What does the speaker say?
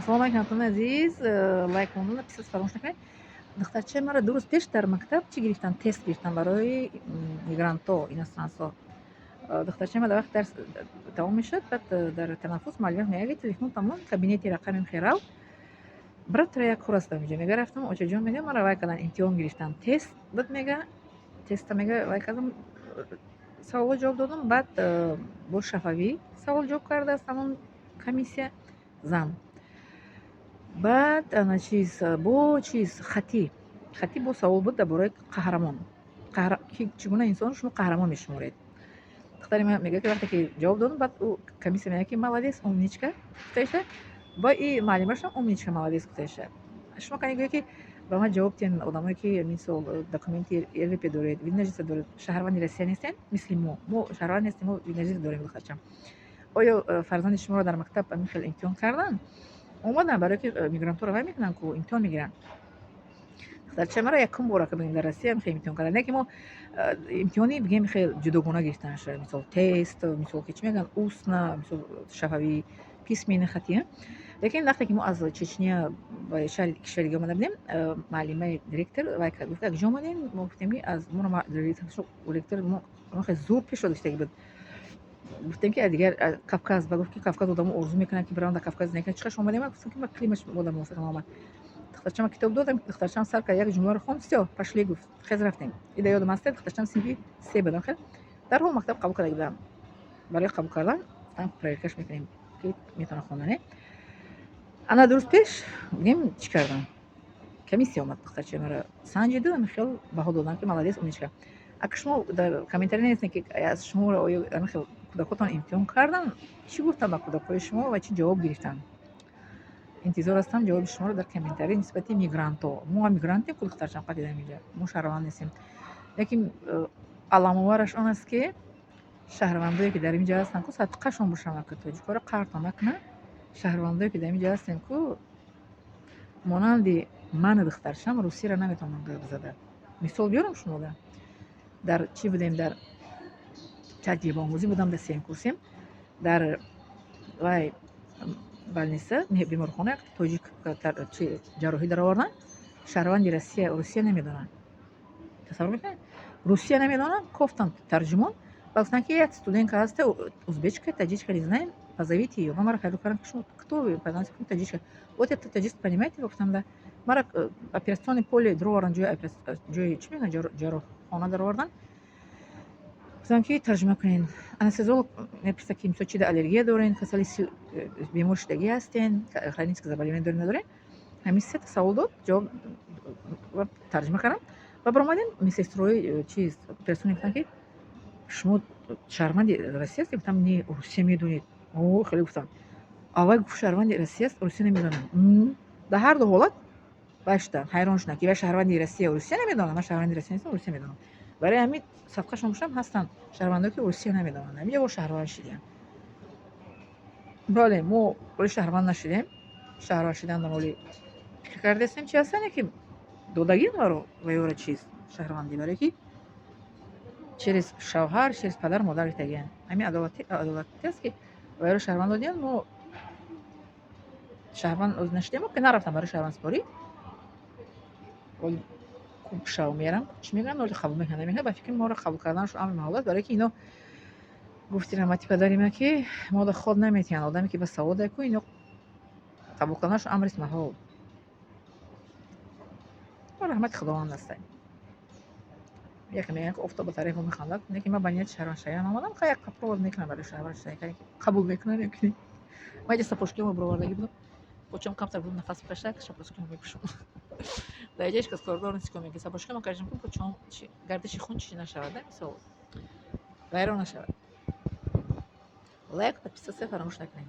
Ассалому алайкум, ҳамватанони азиз. Лайк мондан, подписаться фаромӯш накунед. Духтарчаи маро 2 рӯз пеш дар мактаб чӣ гирифтан? Тест гирифтан барои мигрантҳо, иностранцҳо. Духтарчаи ма дар вақти дарс тамом мешуд, баъд дар танаффус муаллимаш мегӯяд, ки телефон тамом, кабинети рақами херав брат, тура як кор аст инҷо. Мега, рафтам, очаҷон, мега, мара вай кардан, имтиҳон гирифтан, тест буд, мега, теста, мега, вай кардам, саволҳо ҷавоб додам, баъд бо шафавӣ савол ҷавоб кардааст ҳамон комиссия зан, баъд ана чиз, бо чиз, хатӣ, бо савол буд дар бораи қаҳрамон, чӣ гуна инсонро шумо қаҳрамон мешуморед. Духтари ман мегӯяд, ки вақте ки ҷавоб додам, баъд ӯ комиссия мегӯяд, ки молодец, умничка гуфтаиша, ба и муаллимашам умничка, молодец гуфтаиша. Шумо кани гӯяд, ки ба ман ҷавоб диҳен, одамое ки мисол документи РВП доред, вид на жительство доред, шаҳрванди Россия нестен, мисли мо. Мо шаҳрванд нестем, мо вид на жительство дорем. Духтарчам, оё фарзанди шуморо дар мактаб ҳамин хел имтиҳон карданд? Омаданд, барое ки мигрантҳоро вай мекунанд ку, имтиҳон мегиранд. Духтарчаи маро якум бора ки бигем дар Россия хел имтиҳон карданд, не ки мо имтиҳони бигем хел ҷудогона гирифтанаш, мисол тест, мисол ки чӣ мегӯянд, устно, мисол шафавӣ, письменный, хатӣ. Лекин вақте ки мо аз Чечня ба шаҳри кишвари дига омада будем, муаллимаи директор вай кард, гуфт: «Аз куҷо омадем?» Мо гуфтем, ки аз моро директор мо хеле зур пешвоз гирифтагӣ буд. Гуфтем, ки аз дигар Кавказ. Ба гуфт, ки Кавказ одамо орзу мекунанд, ки бираванд дар Кавказ зиндагӣ кунанд, чӣ қадр шумо омадем? Гуфтем, ки ма климаш мода мувофиқ наомад. Духтарчама китоб додам, духтарчам сар кард, як ҷумларо хонд, всё, пошли, гуфт, хез рафтем. Ида ёдам аст, духтарчам синфи се будам, хел дарҳол мактаб қабул карда будам. Барои қабул кардан проверкаш мекунем, ки метавона хонда, не. Ана 2 рӯз пеш бигем чӣ кардам? Комиссия омад, духтарчаи маро санҷиду ҳамин хел баҳо додам, ки молодец, умничка. Ака, шумо дар комментарий нависед, ки аз шуморо оё ҳамин хел кӯдакотон имтиҳон карданд, чӣ гуфтанд ба кӯдакҳои шумо ва чӣ ҷавоб гирифтанд. Интизор ҳастам ҷавоби шуморо дар комментарий нисбати мигрантҳо. Мо мигрантем ку, духтарчам қад дидам, инҷа мо шаҳрванд нестем, лекин аламовараш он аст, ки шаҳрвандое ки дар инҷа ҳастанд ку, садқашон бошанд, ки тоҷикҳоро қартон накунанд. Шаҳрвандое ки дар инҷа ҳастем ку, монанди мани духтарчам русияро наметавонам гап зада. Мисол биёрам шумода. Дар чӣ будем, дар таҷрибаомӯзӣ будам, дар сеюм курсем, дар вай больница, беморхона, як тоҷик ҷарроҳӣ дароварданд, шаҳрванди Россия, Русия намедонанд. Тасаввур мекунед, Русия намедонанд. Кофтанд тарҷумон ва гуфтанд, ки як студентка ҳаста, узбечка, таджичка, не знаем, позовите её. Ма мара пайдо кардам, ки шумо кто вы? Таджичка. Вот это таджичка, понимаете? Гуфтам, да. Мара операционный поле дароварданд, ҷои чӣ мегӯянд, ҷарроҳхона дароварданд. Гуфтам, ки тарҷума кунед. Анестезиолог мепурсад, ки мисол чида аллергия дорен, касали, бемор шудагӣ ҳастен, хроническое заболевание дорем, надорем. Ҳамин сета савол дод, ҷавоб тарҷума кардам ва баромадем. Медсестрои чиз операционный гуфтанд, ки шумо шаҳрванди Россия ҳастед? Гуфтам, не, Русия медонед? О, хеле гуфтам. Аввал гуфт, шаҳрванди Россия аст, Русия намедонам. Дар ҳар ду ҳолат вай шуданд, ҳайрон шуданд, ки вай шаҳрванди Россия, Русия намедонам, ман шаҳрванди Россия нестам, Русия медонам. Барои ҳамин садқашон бошам, ҳастанд шаҳрвандое, ки Русия намедонанд, ҳаминҷа бо шаҳрванд шидем. Бале, мо оли шаҳрванд нашудем, шаҳрванд шиданам оли фикр кардастем, чи ҳастане, ки додагӣ маро ва ёра чиз шаҳрвандӣ, барое ки через шавҳар, через падару модар гирифтагианд. Ҳамин адолатӣ аст, ки ва ёро шаҳрванд додиянд, мо шаҳрванд нашудем, ки нарафтам барои шаҳрвандсупорӣ. Шав мерам, чӣ мегӯянд, оли қабул мекунанд, намекунанд. Ба фикри моро қабул карданашон амри маҳол аст, барое ки ино гуфти раҳмати падари ман, ки мода ход наметиҳанд, одаме ки ба саводе ку, ино қабул карданашон амрист маҳол. Раҳмати Худованд астем. Яке мегӯянд, ки офтоб ба тарафи мо механдад, лекин ман ба нияти шаҳрвандшавиам омадам. Ха, як попробовать мекунам барои шаҳрвандшавӣ, қабул мекунам ё ки. Ман иҷа сапожкиҳомо бировардагӣ будам, почам камтар буд, нафас бикашад, сапожкиҳомо мепӯшам. Дар иҷа ҳеҷ кас кордор нест, ки сапожкиҳомо кашам, ки почам гардиши хун чӣ нашавад, мисол вайрон нашавад. Лайк, подписаться фаромӯш накунед.